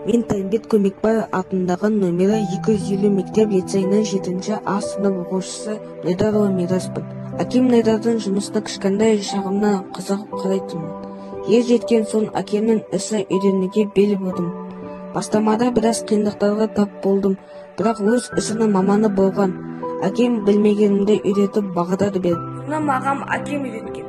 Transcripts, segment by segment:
Мен Тайымбет Көмекбаев атындағы нөмірі 250 мектеп-лицейінің 7 А сынып оқушысы Найдарұлы Мираспын. Әкем Найдардың жұмысына кішкентай шағымнан қызығып қарайтынмын. Ер жеткен соң әкемнің ісі үйренуге бел будым. Бастамада біраз қиындықтарға тап болдым, бірақ өз ісінің маманы болған әкем білмегенімді үйретіп бағдар берді. Мұны маған әкем үйреткен.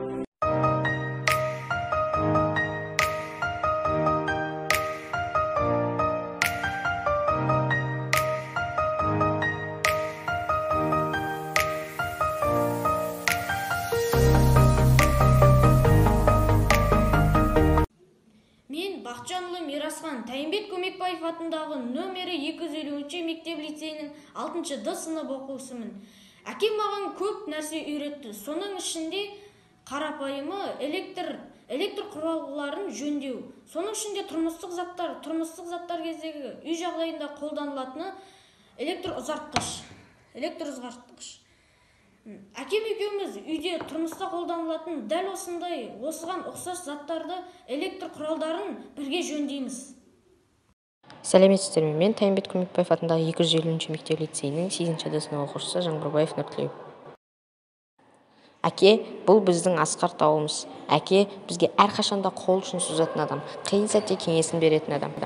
Мен Бақытжанұлы Мирасхан, Тайымбет Көмекбаев атындағы нөмірі 250 мектеп-лицейінің 6 Д сынып оқушысымын. Әкем маған көп нәрсе үйретті. Соның ішінде қарапайымы электр құрылғыларын жөндеу. Соның ішінде тұрмыстық заттар кездегі үй жағдайында қолданылатыны электр ұзартқыш. Әкем екеуміз үйде тұрмыста қолданылатын дәл осындай, осыған ұқсас заттарды, электр құралдарын бірге жөндейміз. Сәлеметсіздер ме? Мен Тайымбет Көмекбаев атындағы 250 мектеп-лицейінің 8 Д сынып оқушысы Жаңбырбаев Нұртілеу. Әке, бұл біздің асқар тауымыз. Әке, бізге әрқашанда қол ұшын созатын адам, қиын сәтте кеңесін беретін адам.